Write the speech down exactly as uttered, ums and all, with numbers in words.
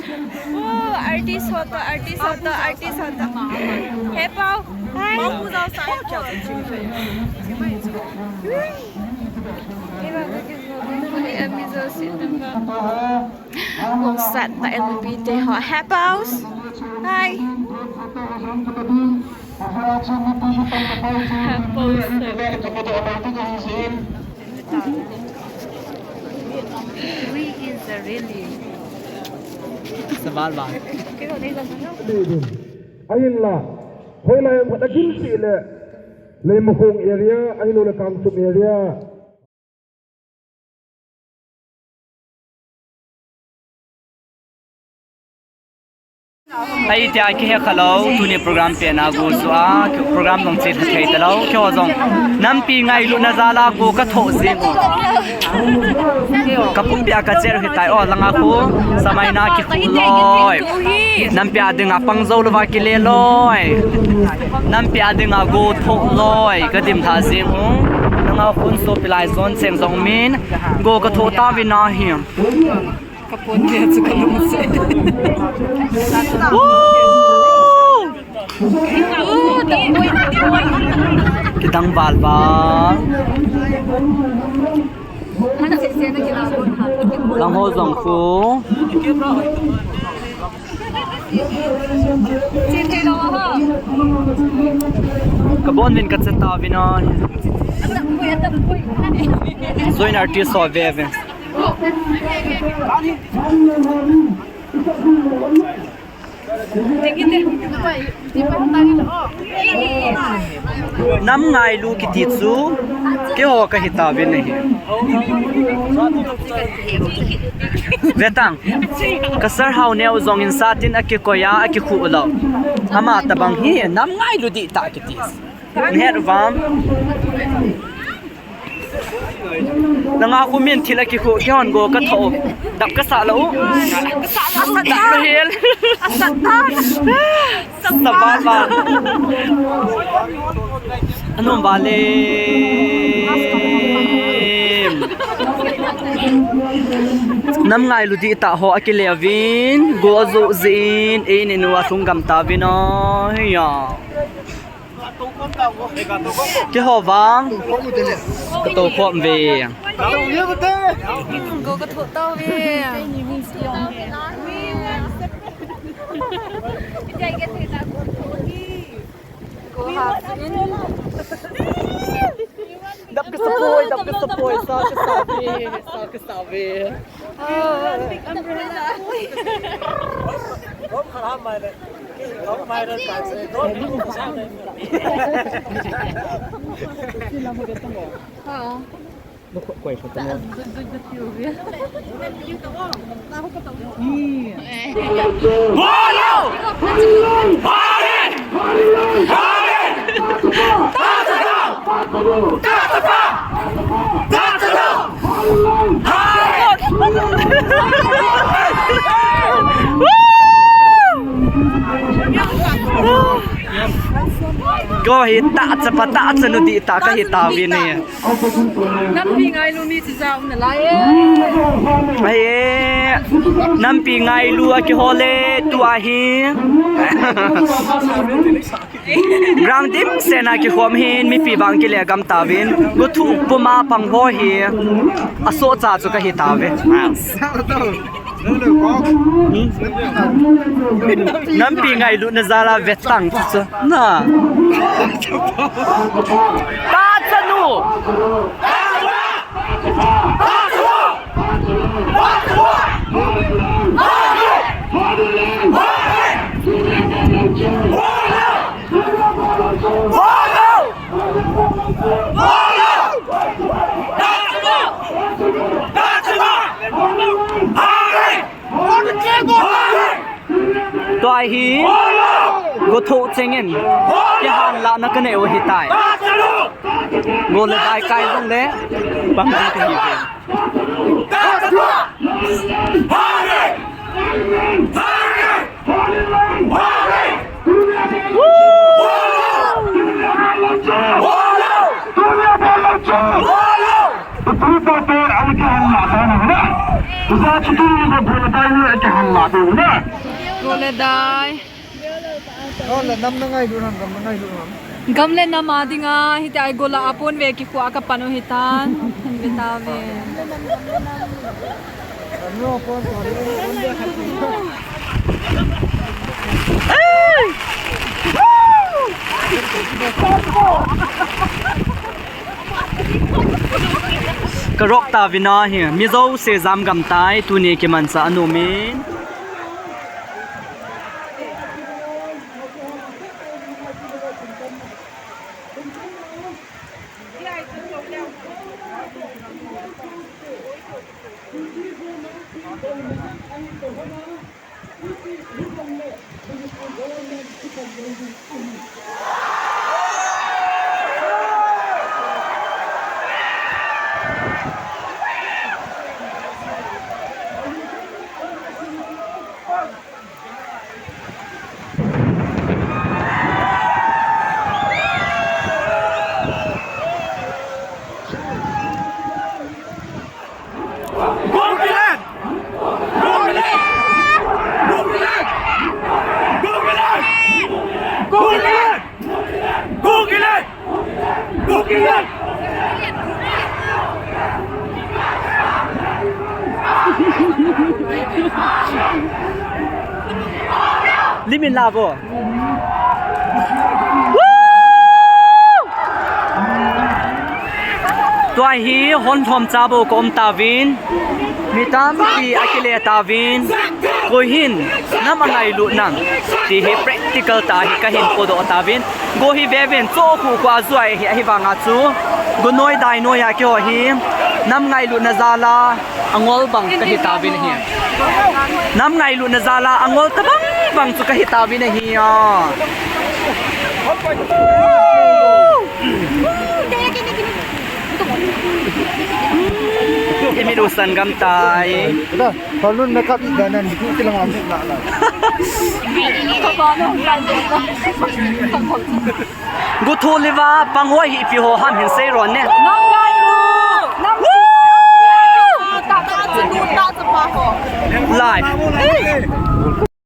Oh, artist ho to, artist ho to, artist ho to. Hey, Pau. Hi. Hey, Pau. Kong sat na L B te ho. Happy house. Hi. Happy house. We is a really. Sabal ba. Ahinla, hoilai am khat a gim cheh le, Leimakhong area, ahilouleh Kangchup area. Ahi tia kihe khalou, tuni program pen a go chu a, program jong che thei talou, keiho jong. Nampi ngailutna jal a go ka thoh jing u. Ka pumpi a ka cher hitai o, langa khu, samaina kikhu loi. Nampi a dinga pang jou louva kile loi. Nampi a dinga go thoh loi, ka dim tha jing u. Langa khun sopi lai jon cheng jong min, go ka thoh tauvin ahi. Ka pon dia chu ka lung se. Woo! Kidang val val. Lang ho jong khu. Ka bon min ka chet tauvin ahi. Join artist ho ve ve. Nam ngailu kiti chu keiho ka hi tauvin ahi. Vetang, ka Sir Haoneo jong in satin a kikoi a, a kikhu lou. Ama tabang hi nam ngailu dihtah kiti. Nahet uvam. Nanga khu min thil a kikhu, keihon go ka thoh. Dap ka sah lou. Dap lou hel. Sa ba ba. Anom ba le. Nam ngailu dihtah ho akile uvin, go ajoh jin, eini nu alhung gam tauvin o, hiya. Keiho vang ka tou khom ve. Go ka thoh tauve. Go ha. Dap ka sapoi, dap ka sapoi, sa ka sa ve, sa ka sa ve. Oh, big umbrella. Go hi ta chapa ta chanu dihtah ka hi tauvin e. Nampi ngailu mi chu ja um nalai e. Ahi e. Nampi ngailu a kihol e tua hi. Ground dimset a kikhom hin mipi vang kile gam tauvin. Go thoh puma pang ho hi. Asohcha chu ka hi tauve. Nampi ngailutna jal a vetang chu. Na. Ta chanu. Tua hi, go thoh chengin, kihan lahna ka nei u hitai. Go le dai kai jong le, pang jong ka hi ve. Uza chutu ni ko bol tai ni ke han la tu na. Gol le dai. Gol le nam na ngailu nam, gam na ngailu nam. Gam le nam a dinga hiti a gol a pon ve kikhu a kapan u hitan. Hin ve tave. Ka rock ta vin ahi, mi jouse jam gam tai, tuni kimanchah anom in. Limin lavo. Tua hi hon lhom cha bou ka um tauvin, mi tampi akile tauvin, koi hin nam angailut nam ti hi practical tah hi kahin podoh tauvin. Go hi vevin, cho khu kua juai hi ahi vanga chu, go noi dai noi a keiho hi nam ngailutna jal a angol bang kahi tauvin ahi. Nam ngailutna jal a angol tabang bang chu kahi tauvin ahi a. Imit u san gam tai. Balloon na kap ida nan, diku kilang am na la. Go tho liva pang hoi hi pi ho ham hin sei ron ne. Nam ngailu. Nam. Woo! Ta ta chu ta chu pa ho. Live.